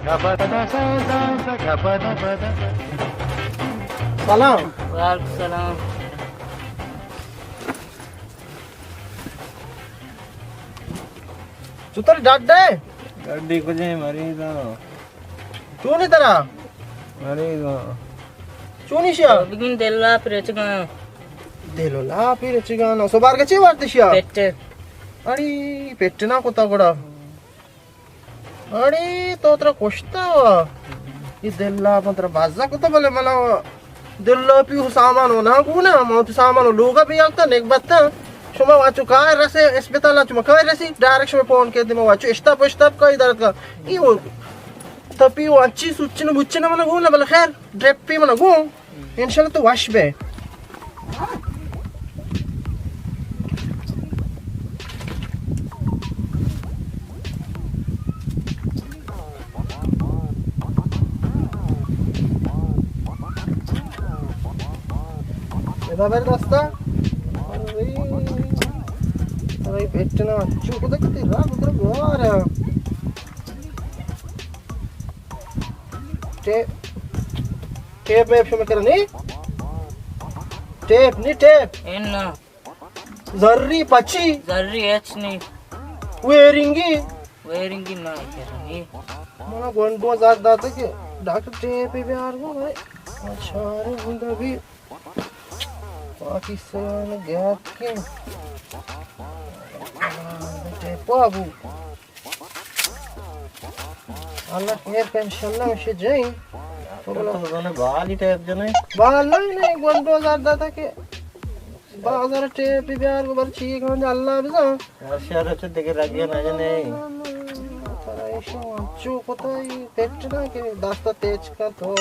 سلام. وعلیکم سلام. چطور ڈاڈ ئے؟ ڈاڈی کجا ئے؟ مریض آں. چونی ترا؟ مریض آں. چونی شیا؟ بگن دل لاپ رچگاں. دل لاپ رچگاں. سبارگ چی وارت شیا؟ پٹ. اڑی پٹ نہ کتا گڑا. اڑے تو ترا کشتا وا. اے دل لاپ ترا بازا کتا، بلے منا دل لاپی و سامان و نہ گونا، ما تو سامان و لوگا بیالتا نگبتا. شما واچو کائے رسے اسپتال، شما کائے رسی ڈائریکٹ شما فون کے دیما واچو اشتاپ اشتاپ کائی درد کا. ای و تپی و اچی سوچن بچن منا گونا، بلے خیر ڈرپی منا گون. انشاءاللہ تو وش بے. ادا بر دستا. ارے، ارے، پیٹنا چوک دکتی را، مطلب، یار. ٹیپ، ٹیپ میپ شما کرا نی؟ ٹیپ نی، ٹیپ. اے نا. زری پچی؟ زری ہچ نی. ویرنگی؟ ویرنگی نا کرا نی. منا گونڈو زر داتا کہ ڈاکٹر ٹیپ بیار گو، بھائی. اچھا، ارے، ہوندا بھی پاکستان گیا کہ ٹیپ آبو. اللہ خیر کہ انشاءاللہ مشے جائیں. تو بلا تو زنے بالی ٹیپ جنے؟ بال نہیں، نہیں، گونڈو زر داتا کہ بازار ٹیپ بیار گو بر چی گاند اللہ بزن. ہر شہر چ دیگه رگے نہ جنے. ترا ایشو چو کتا ای پیٹ نہ کہ دستا تیچ کا تو.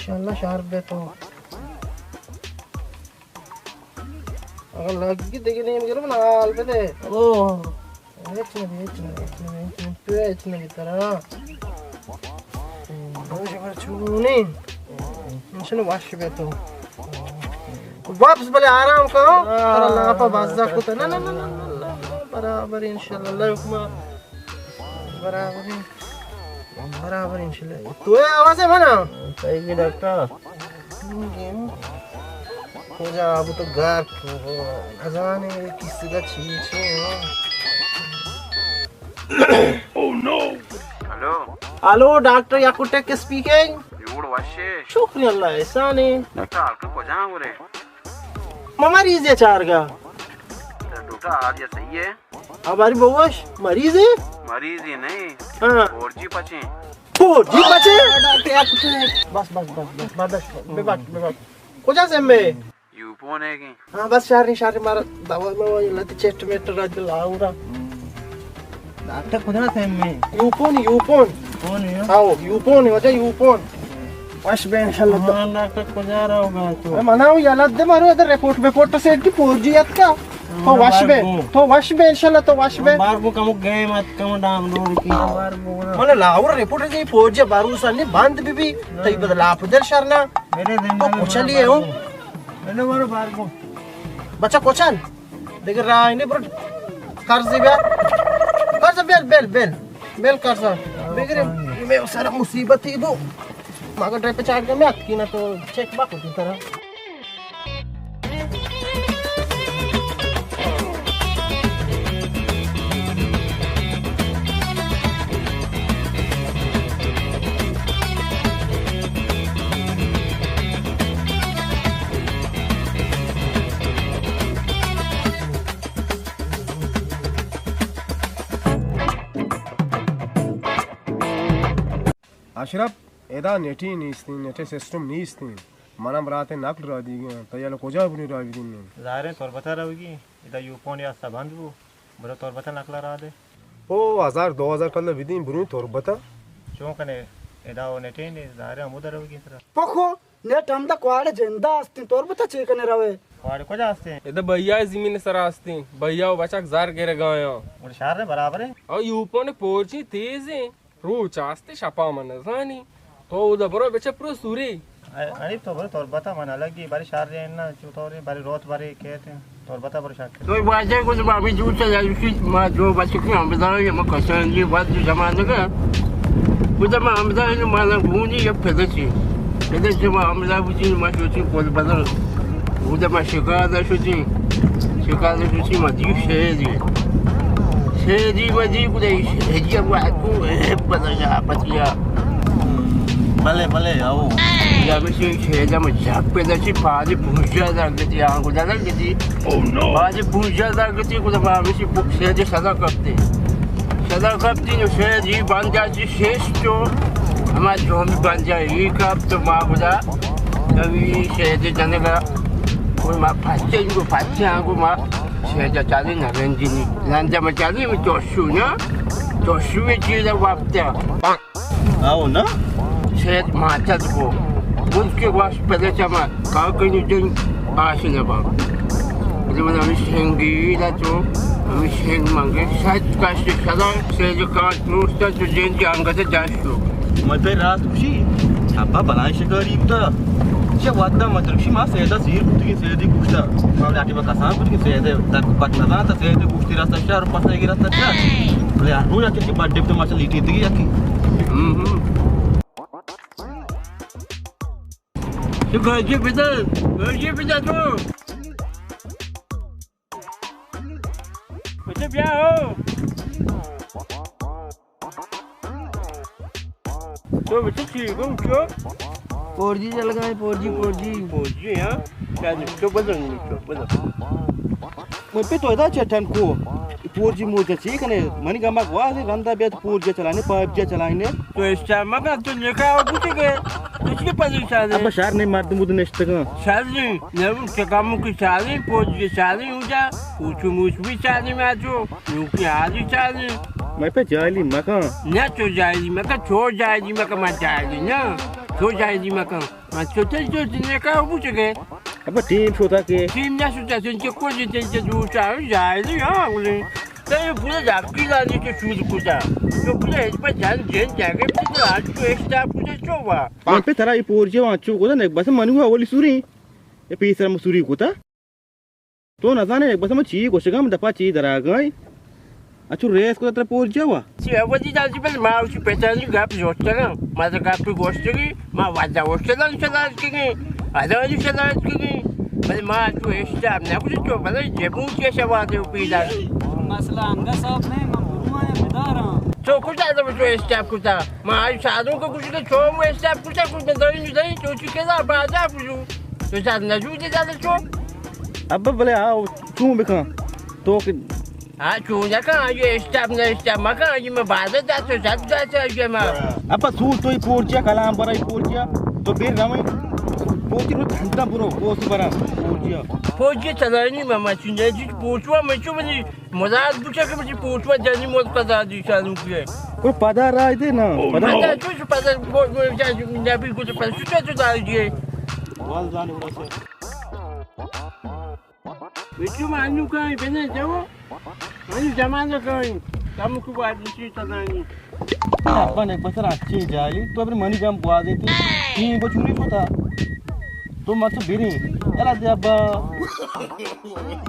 انشاءاللہ شہر بے تو. اگر لگی دیگه نیم گرم نال بده. او. ہچ نہ بی، ہچ نہ بی، ہچ نہ بی، ہچ نہ بی، تو ہچ نہ بی ترا. دوش بر چونی. انشاءاللہ وش بے تو. واپس بلے آرام کا. ترا لاپا بازا کتا. نہ، نہ، نہ، نہ، نہ، نہ، برابر انشاءاللہ، اللہ حکمہ. برابر، برابر انشاءاللہ. تو یہ آواز ہے منا؟ صحیح کی ڈاکٹر. کجا ابو تو گار کو نزانے کس کا چی چی. ہلو. ہلو، ڈاکٹر یاکو ٹیک اسپیکنگ. جوڑ وشے. شکر اللہ احسان ہے. ڈاکٹر حالکا کجا گورے؟ ما مریض ہے چارگا. ڈاکٹر حال یا صحیح ہے؟ ہماری بوش مریض ہے؟ مریض ہی نہیں. ہاں. فور جی پچیں. فور جی پچیں؟ بس، بس، بس، بس، برداشت کن. ببخش، ببخش. کجا سے میں؟ یوپون ہے کہ؟ ہاں، بس شہر نہیں، شہر مارا دوا موا لتی چیٹ میٹ راج لاورا. ڈاکٹر کجا سے میں؟ یوپون، یوپون. یوپون ہے؟ آؤ، یوپون ہے، وجہ یوپون. وش بے انشاءاللہ تو. ہاں، ڈاکٹر کجا رہو گا تو؟ اے منا ہوں یلہ دے مارو ادھر رپورٹ، رپورٹ سیٹ کی فور جی اتکا. تو وش بے، تو وش بے انشاءاللہ تو وش بے. مار کو کمو گیم ات کمو ڈاؤنلوڈ کی. منا لاور رپورٹ دی فور جی بھروسہ نہیں بند بی بی. تئی بدلا پدر شرنا. میرے دن تو کچھ لیے ہوں. ہیلو، مارو بار کو. بچہ کوچن. دیگه راہ نہیں برو. قرض بیار. قرض بیل، بیل، بیل. بیل قرض. بگریم. میں سر مصیبتی بو. مگر ڈرائیو پہ چارج میں اتکی نا تو چیک باک ہوتی طرح. اشرف، ادا نیٹی نیستیں، نیٹے سسٹم نیستیں. من ہم برات نقل را دیگیں، تو یلہ کجا بنی را بدین؟ ظاہر ہے تربت ءَ روگی، ادا یوپون یا سبند بو، برو تربت ءَ نقل را دے. او ہزار دو ہزار کلدار بدین، برو تربت ءَ. چون کنے، ادا و نیٹے نے، ظاہر ہے ہمودا روگی ترا. پکو، نیٹ ہمدا کواڑ جندا استیں، تربت ءَ چے کنے روے؟ کواڑ کجا استیں؟ ادا بھیا زمین سرا استیں، بھیا و بچک زر گرگایاں. اور شہر برابر ہے؟ او یوپون پورچی تیز ہیں. روچ آستے شپا من نزانی. تو اودا برو بچہ پرو سوری. ا-، انی تو برو تربتا من الگی، باری شار رے نا چوتورے، باری روت باری کہتے ہیں. تربت ءَ برو شاکر. تو واجہ گوشت ما ہمے دور چہ یوشی ما جو بچکی ہم بدار، ما کسان جی وقت زمانہ کا. گوشت ما ہم بدار، ما نہ گونی یا پدچی. پدچی ما ہم بدار بودی، ما شوتی پول بدار. گوشت ما شکار دا شوتی. شکار دا شوتی ما دی شہری. شہری ما دی گوشت شہری ما کو بدار یا پتیا. بلے، بلے، آؤ. یا بشی شہری ما جب پدچی پادی پوجا دا گتی، آنگو دا گتی. Oh no! بازی پونزدہ ہزار گتی، گڑا ما ہمیشی پک شہدی صدا کپتی. صدا کپتی نو شہدی بانجا چی شش تو، ہما جو ہمی بانجا ای کپ تو ما گڑا کمی شہدی جنگا. گڑا ما پچے گو پچے آنگو ما شہدی چالی نہ رنجی نی. رنجا ما چالی می چوشو نا، چوشو چیز وقت. آؤ نا. شاید ماتت کو. بلکہ واش پدا چما کاکنی جن آش نبا. بلے من ہمیں شنگی دا تو، ہمیں شنگ منگے، شاید کاش سدا سیج کاش موستا تو جن جی انگت داشتو. من پہ راست گوشی، ابا بلائیں شکاری بوتا. چہ ودا مترکشی ما سیدا زیر بوتگی، سیدی گوشتا. ما لاٹی با کسان بوتگی، سیدے در پت نزانتا، سیدے گوشتی راستا شہر، پس ایگی راستا شہر. بلے ہر روز یکی بڈے بوتا، ما چہ لیٹی دیگی یکی. تو گاجی بده، گاجی بده تو. بده بیا ہو. تو بچے چی گم چو؟ فور جی چل گئے، فور جی، فور جی. فور جی، ہاں؟ چل، تو بزن، تو بزن. من پہ تو ادا چٹن کو. فور جی موجا چی کنے؟ منی گما گواز رندا بیت فور جی چلانے، فائیو جی چلانے. تو اسٹار مکن، تو نکاح بوتے گئے. تو چی پریشان ہے؟ ابا شہر نے مردم بود نشتگاں. شہر نے، نہ چکامو کی شہر، فور جی شہر، اونجا، اوچو موچ بھی شہر میں آجو. نوکی حالی چاری. من پہ جاہلی مکن. نہ تو جاہلی مکن، تو جاہلی مکن، من جاہلی نہ. تو جاہلی مکن. من تو تے جو دنیا کا بوجھ گئے. ابا ٹیم شوتا کہ. ٹیم نہ شوتا، تین چہ کو جی، تین چہ دو چار جاہلی، ہاں، بولے. تے پورا جاکی لانی تو شود کتا. تو پورا اس پر جان جن جاگے، پورا آج کو ایک سٹاپ کتا چو وا. من پہ ترا یہ پور جی وان چو کتا، نک بس منو اولی سوری. یہ پیسر مسوری کتا. تو نزانے، بس من چی گوشگاں، من دپا چی دراگاں. اچو ریس کو تر پور جوا. چی اولی دازی بل ما اوشی پتانی گپ جوشتگاں. ما دا گپ گوشتگی، ما ودا اوشتگاں شلال کگی، ادا اوشی شلال کگی. بل ما تو اشتاب نہ کجی تو، بل جبو چی شوادے و پیدا. مسئلہ انگا صاحب نے، من برو آیا بداراں. تو کجا دا تو اشتاب کتا؟ ما آئی شادوں کو کجی کہ تو مو اشتاب کتا، کجا داری نداری، تو چی کدا بازا بجو. تو شاد نجو دے دادا تو. ابا بلے آ چون بکن؟ تو کہ آ چون نکن، آ یہ اشتاب نہ اشتاب مکن، آ یہ میں بازا داتا، شاد داتا، آ یہ میں. ابا سور تو یہ پورچیا کلام برا یہ پورچیا، تو بیر رویں پورچی رو دھندا برو، پوسی برا پورچیا. پورچی چلانی ماما چون جی پورچوا میں چون بنی مزاد بوچا کہ مجھے پورچوا جانی موت کا دادی شانو کی ہے. کوئی پدا راج دے نا، پدا. پدا چون پدا نبی کو پدا چون تو دادی ہے. وچو ما انو کائیں بنے جو، انو زمانہ کائیں، کم کو بعد اسی تدانی. ابا نے بسر اچھی جالی، تو ابر منی گم بوازے تی، تین بچوری پتا. تو مت بیریں، یلا دے ابا.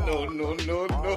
No, no, no, no.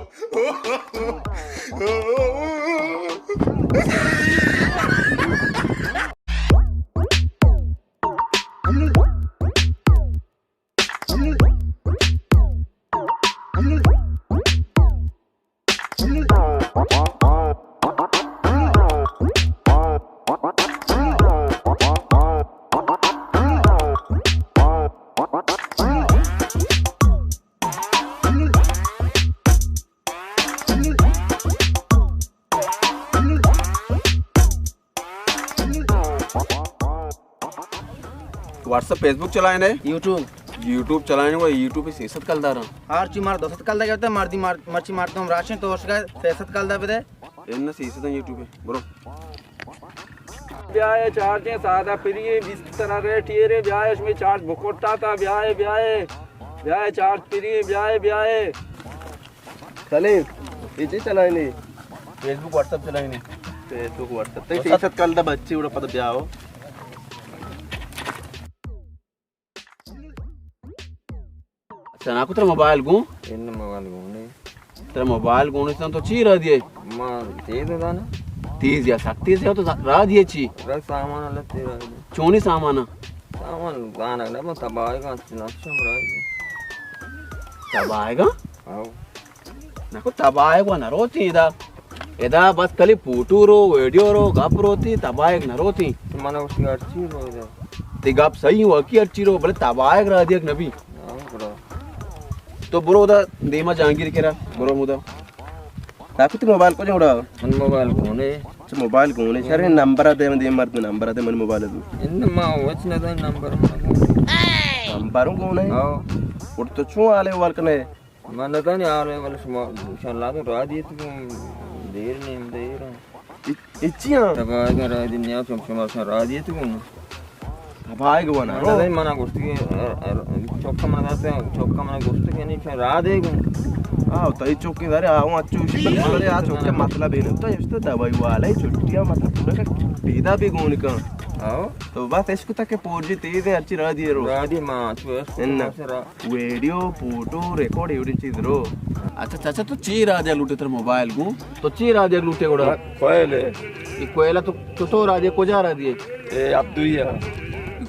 WhatsApp, Facebook چلائینے؟ یوٹیوب. یوٹیوب چلائینے و یوٹیوب پہ سیصد کلدار. ہر چی مار دو سد کلدار گرتا، مردی مار-، مرچی مردم راشن تو اشگا سیصد کلدار بدے. ان سیصد یوٹیوب پہ. برو. بیائے چارجیں سادہ پری، بیست ترا ریٹ یہ رے، بیائے شمی چارج بکٹا تا، بیائے، بیائے، بیائے چارج پری، بیائے، بیائے. سلیم، یہ چی چلائینے؟ فیس بک، واٹس اپ چلائینے. فیس بک، واٹس اپ. تئی سیصد کلدار بچی اڑا پتہ بیاو. تنا کو ترا موبائل گون؟ ان موبائل گون ہے۔ ترا موبائل گون ہے، تو چی را دیے؟ ما تیز ہے نا۔ تیز یا سک تیز ہے، تو را دیے چی؟ را سامان لتے را دیے۔ چونی سامان؟ سامان گانا نہ، تباہ گا، نقشہ برا دیے۔ تباہ گا؟ آؤ۔ نکو تباہ گو نہ روتی ادا۔ ادا بس کلی پوٹو رو، ویڈیو رو، گپ روتی، تباہ نہ روتی۔ تو منا اس کی ہر چیز رو ادا۔ تی گپ صحیح ہو، کی ہر چیز رو، بلے تباہ را دیے نبی۔ ہاں، برا۔ تو برو دا دیما جہانگیر کرا، برو مودا۔ تاکو تی موبائل کو جوڑا؟ من موبائل گونے۔ چہ موبائل گونے، شر نمبر دے، من دے مرد نمبر دے، من موبائل دو۔ ان ما وچ نہ دے نمبر۔ نمبر گونے؟ ہاں۔ اور تو چون آلے وال کنے؟ من نہ دانی آلے وال شما، انشاءاللہ تو را دیت کو دیر نیم دیر۔ اچیاں۔ تباہ گا را دی نیا چم شما سا را دیت کو۔ تباہ گو نا۔ نہ دے منا گوشتی کہ، ار، ار، چوکا منا داتے، چوکا منا گوشتی کہ نہیں، چھ را دے گو۔ آو، تئی چوکی دارے، آو، اچو، اسی پر دارے، آ چوکے مطلب ہے نا۔ تو اس تو دوائی والا ہی چھٹیاں مطلب پورا کر، پیدا بھی گون کا۔ آو۔ تو بس اس کو تک کہ پور جی تیز ہے، اچھی را دیے رو۔ را دی ماں، تو اس کو ان۔ تک سے را۔ ویڈیو، فوٹو، ریکارڈ، ایوری چیز رو۔ اچھا، چاچا، تو چی را دے لوٹے تر موبائل گو؟ تو چی را دے لوٹے گوڑا؟ کوئل ہے۔ یہ کوئلہ تو، تو، تو را دے، کجا را دے؟ اے عبدویہ۔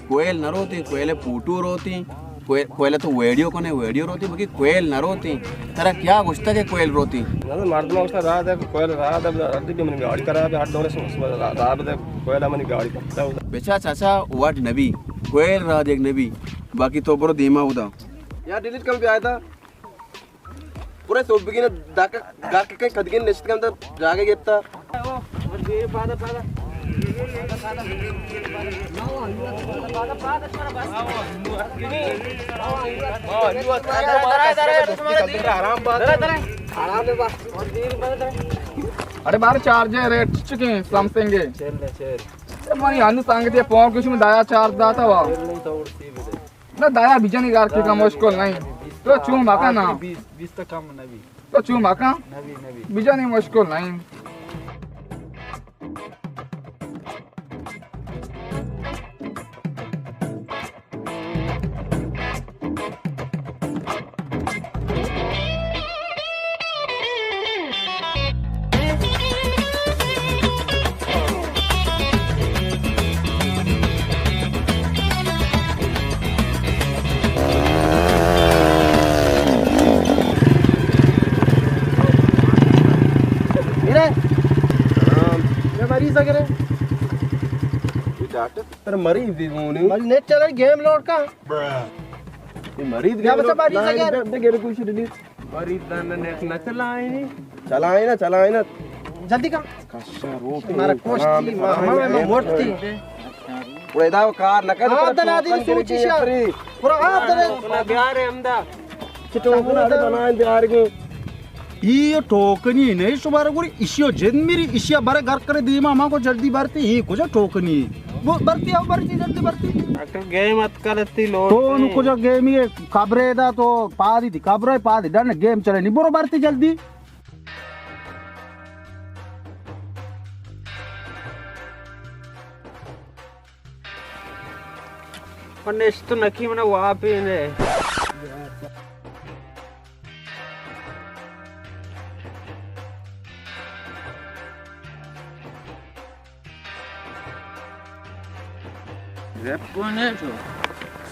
کوئل نہ روتی، کوئلے پوٹو روتی، کوئ-، کوئلے تو ویڈیو کنے، ویڈیو روتی، باقی کوئل نہ روتی۔ ترا کیا گوشتا کہ کوئل روتی؟ نہ، مردم گوشتا را دے، کوئل را دے، ردی بھی منی گاڑی خراب ہے، ہر دورے سے، سے را، را دے، کوئلہ منی گاڑی کرتا ہے۔ بچا چاچا وڈ نبی، کوئل را دیگ نبی، باقی تو برو دیما ادا۔ یا ڈیلیٹ کم بھی آیا تھا۔ پورے سوب بگین داکا گار کے کدگین نشت کن جاگہ گپتا۔ ارے بار چارج ہے، ریٹ چکے سیمسنگ ہے۔ منی ہنو سنگتی فون کش میں دایا چارج داتا وا۔ نہ دایا بجنی گار کے کا مشکل نہیں۔ تو چون مکن نا۔ بیست، بیست کم نبی۔ تو چون مکن؟ نبی، نبی۔ بجنی مشکل نہیں۔ میرے، ہاں۔ یہ مریض اگر ہے۔ یہ ڈاکٹر تر مریض دی گونی۔ مریض نیٹ چلا گیم لوڈ کا۔ یہ مریض یا گیم بچہ لوڈ مریض نہ اگر۔ دے، دے، گیرے کوئی شروع نہیں۔ مریض دان نیٹ نہ چلائیں۔ چلائیں نا، چلائیں نا۔ جلدی کا۔ کشا رو پہ مارا کشتی، ماما میں مرتی۔ پورا ادا کار نہ کر، ہاں، پورا دنا دی ٹوکن سوچی گرگی شا۔ پری۔ پورا آپ دنا۔ اپنا بیار ہے ہمدا۔ چٹو بنا دے بنائیں بیار گو۔ ای ٹوکنی نہیں شمارا گوڑی، اشیو جند میری، اشیا برے گھر کرے دیما، ما کو جلدی برتی، ای کجا ٹوکنی؟ وہ برتی، او برتی، جلدی برتی۔ ڈاکٹر گیم اتکلتی لوٹ تو انو کجا گیمی ہے؟ خبرے دا تو پادی تھی، خبرے پادی، ڈن گیم چلے نہیں، برو برتی جلدی۔ پر نشت نکی منا واپی نے۔ ریپ کون ہے تو؟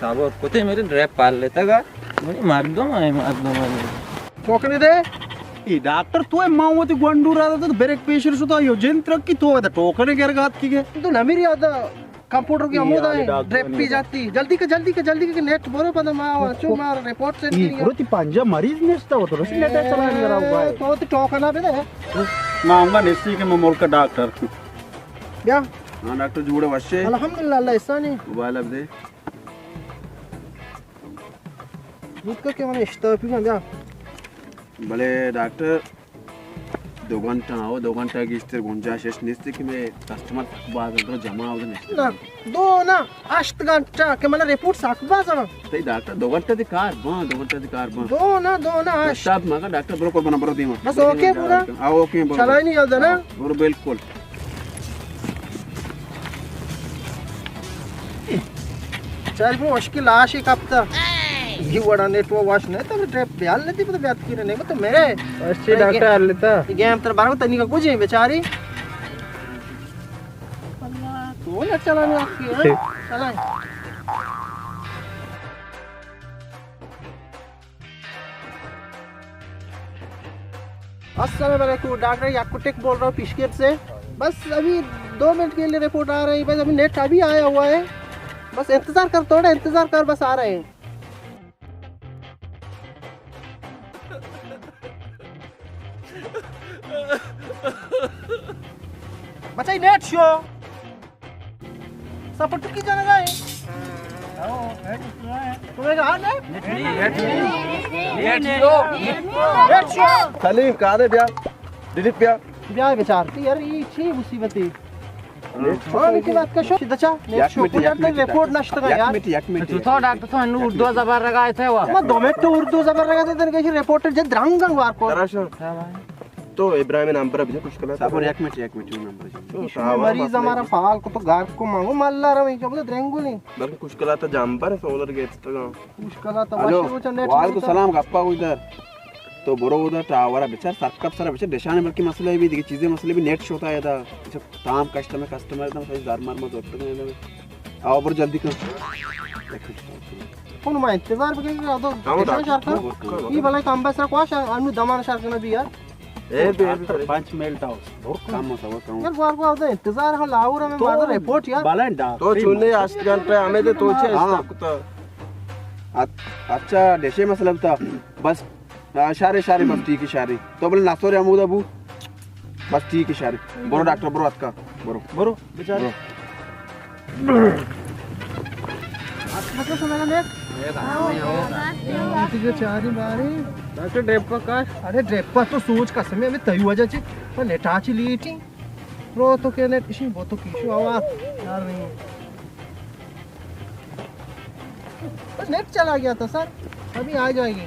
صبر کتے میرے ریپ پال لیتا گا۔ منی مردم آئے، مردم آئے۔ ٹوکنے دے۔ اے ڈاکٹر تو ہے، ماں وتی گونڈو را تو بریک پیشر شتا، یو جن ترقی تو ہے، ٹوکنے گر گات کی گے۔ تو نمیری آتا۔ کمپیوٹر کی ہمودا ہے، ڈریپ پی جاتی۔ جلدی کا، جلدی کا، جلدی کا، نیٹ برو پدا ما چو ما رپورٹ سینڈ کری۔ برو تی پنجا مریض نشتا ہو تو رسی نیٹ چلائیں گرا ہوا ہے۔ تو تی ٹوکنا بے دے۔ ما ہمگا نشتی کہ میں ملک ڈاکٹر۔ بیا۔ ہاں ڈاکٹر جوڑے وشے۔ الحمدللہ، اللہ احسان ہے۔ موبائل اب دے۔ بوت کا کہ من اشتاپی بیا۔ بلے ڈاکٹر، دو گھنٹہ، او دو گھنٹہ گیشتر گنجائش اش نیست کہ میں کسٹمر تک باز اندر جمع ہو نشتے۔ نہ، دو نہ، ہشت گھنٹہ کہ من رپورٹ سک باز آں۔ تئی ڈاکٹر دو گھنٹہ دی کار باں، دو گھنٹہ دی کار باں۔ دو نہ، دو نہ، ہشت۔ ڈاکٹر مگا ڈاکٹر برو قربان برو دیما۔ بس اوکے پورا؟ ہاں، اوکے برو۔ چلائنی یاد نا؟ برو بالکل۔ چل مشکل لاشی کپتا۔ یہ وڑا نیٹ وہ واش نہیں تو ٹیپ بیال لیتی، پتہ بیات کی نہیں، تو میرے اچھی ڈاکٹر حال لیتا۔ یہ گیم تر بارو تنی کا کچھ ہے بیچاری۔ تو نہ چلانے آپ کی، ہاں؟ چلائیں۔ السلام علیکم، ڈاکٹر یعقوب ٹیک بول رہا ہوں پشکیپ سے۔ بس ابھی دو منٹ کے لیے رپورٹ آ رہی ہے، بس ابھی نیٹ ابھی آیا ہوا ہے، بس انتظار کر، تھوڑا انتظار کر، بس آ رہے ہیں۔ بچائی نیٹ شو۔ سپر ٹکی جنگا ہے۔ تمہیں کہا نے؟ نیٹ شو۔ سلیم، کہاں دے بیا؟ ڈیلیٹ بیا۔ بیا بیچار۔ یار، یہ چی مصیبت ہے؟ ہاں، کی بات کا شو؟ دچا، نیٹ شو۔ یک منٹ، یک منٹ، رپورٹ نشتگا یار۔ یک منٹ، یک منٹ۔ تو ڈاکٹر تو انو اردو زبر رگا ہے تھے وا۔ ما دو منٹ تو اردو زبر رگا تھے، تن کسی رپورٹر جد رنگ وار کو۔ تراشا۔ تو ابراہیم نمبر بجا کچھ کلا۔ صبر، یک منٹ، یک منٹ، نمبر۔ مریض ہمارا فعال کو تو گار کو مانگو، مالا رو جو درنگو نہیں۔ بلکہ کچھ کلا تا جامبر سولر گیٹ تگا۔ کچھ کلا تا۔ الو، وعلیکم سلام، گپا کوئی در۔ تو برو اودا ٹاور ءَ بچار، سرکپ سر ءَ بچار، ڈشان ءَ بلکہ مسئلہ بی، دگہ چیزے مسئلہ بی، نیٹ شوتا ادا۔ اچھا، تام کسٹمر، کسٹمر دم ساری زر مر ما زورتگ۔ آو برو جلدی کن۔ کن ما انتظار بکن کہ ادو ڈشان شار کن۔ ای بلے کم بس را کواش انو دمان شار کن بی یار۔ اے بی، اے بی، پنچ منٹ آؤ۔ کم ہوتا، وہ کم۔ یار گوار گوار ادو انتظار ہم لاہور میں مادر رپورٹ یار۔ تو چونے آشت گھنٹہ ہمیں دے تو چے ہاں۔ اچھا، ڈشے مسئلہ بتا۔ بس ہاں، شارے، شارے، بس ٹھیک ہے، شارے۔ تو بولے ناسور ہمودا بو۔ بس ٹھیک ہے، شارے۔ برو ڈاکٹر، برو اتکا۔ برو۔ برو، بیچارے۔ برو۔ اتکا تو سمجھا نے؟ ٹھیک ہے، چاری باری۔ ڈاکٹر ڈریپ کا کاش؟ ارے ڈریپ کا تو سوچ قسم ہے، ہمیں تئی وجہ چی۔ پر نیٹا چی لیٹی۔ رو تو کے نیٹ اشی بو تو کیشو آواز۔ یار نہیں۔ بس نیٹ چلا گیا تھا سر، ابھی آ جائے گی۔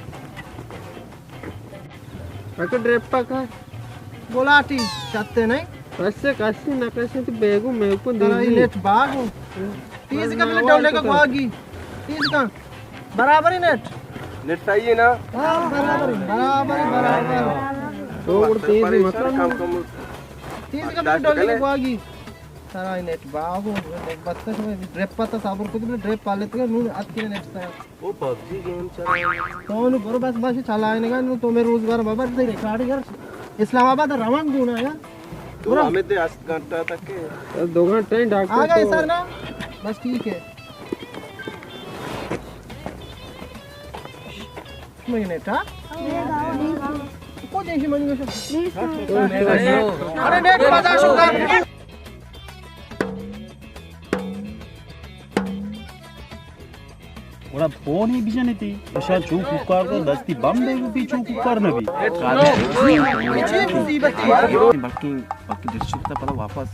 ڈاکٹر ڈریپ کا؟ بولاٹی چتے نہیں۔ کسے کسی نہ کسی تو بیگو میں کو ترا دیجی۔ نیٹ باگو۔ تیز کا بلے ڈولے کا گواگی۔ تیز کا۔ برابر ہی نیٹ۔ نیٹ صحیح ہے نا؟ ہاں، برابر ہی، برابر ہی، برابر۔ تو تیز مطلب کم کم۔ تیز کا بلے ڈولے کا گواگی۔ ترا نیٹ باگو، بس ڈریپ پتا صبر کو، ڈریپ پالے تو نون ات کے نیٹ سا۔ وہ پبجی گیم چلا۔ تو نو برو بس، بس چلائے نگا، نو تو میں روزگار بابا، تے ریکارڈ یار۔ اسلام آباد روان دونا یار۔ تو برو۔ ہمیں دے است گھنٹہ تک کے۔ دو گھنٹہ ہی ڈاکٹر آ گئے تو سر نا۔ بس ٹھیک ہے۔ منی نیٹ، ہاں؟ کو جنشی منی گوشو؟ ارے نیٹ پدا شو کر۔ گڑا فون ہی بجنے تی۔ اشان چون کوکار کو دستی بم دے گو پی چون کوکار نبی۔ بلکہ، بلکہ ڈش شتا پدا واپس۔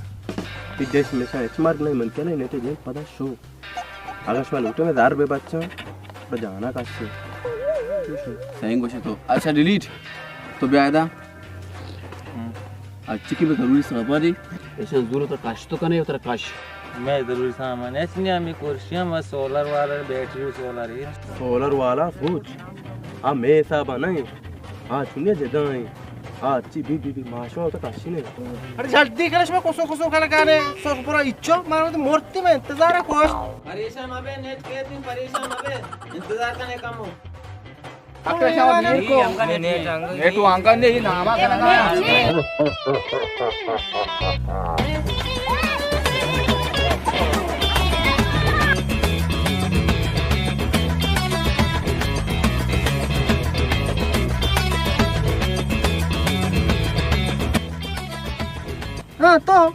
تی ڈش میں شان اچ مرگ نہیں من کنے نیٹ جن پدا شو۔ اگاں شما لوٹے میں دار بے بچاں، بہ جانا کشے۔ صحیح گوشے تو۔ اچھا، ڈیلیٹ۔ تو بیا ادا۔ اچھی کی بہ ضروری سبب دی۔ ایسا ضرورت کش تو کنے، اتر کش۔ میں ضروری سامان ایس نہیں، ہمیں کرسیاں، میں سولر والا، بیٹری سولر ہی۔ سولر والا سوچ۔ ہاں، میں حساب نہیں۔ آ چونیا جدا ایں۔ آ چی بی بی بی ماشوا تو کاشی نے۔ ارے جلدی کرش میں کسو کسو کر کانے سوس پورا اچو مارو تو مورتی میں انتظار ہے کوش۔ پریشان مبے نیٹ کے تم پریشان مبے انتظار کنے کم ہو۔ نیٹ وانگا نہیں ناما کرنا۔ ہاں تو؟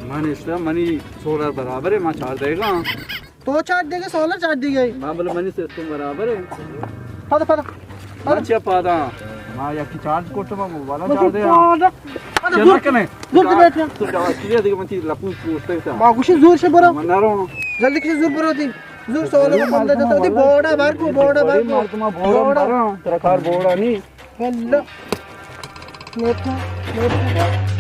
من اشتا منی سولر برابر ہے، ما چار دے گا۔ تو چار دے گے، سولر چار دے گے۔ ما بولے منی سسٹم برابر ہے۔ پادا، پادا۔ ما چیا پادا؟ ما یکی چارج کرتا، ما موبائل چارج دے۔ پادا۔ پادا، چیا زور نہ کنے؟ زور سے بیٹھ۔ تو جواب چیزے دیگه من تی لپو پوچھتے تھا۔ ما گوشی زور سے برو۔ من نہ رہا۔ جلدی کسی زور برو دی۔ زور سولر بند دے تو دی بورڈا بار کو، بورڈا بار کو۔ بورڈا۔ تیرا کار بورڈا نہیں۔ واللہ۔ Net, net.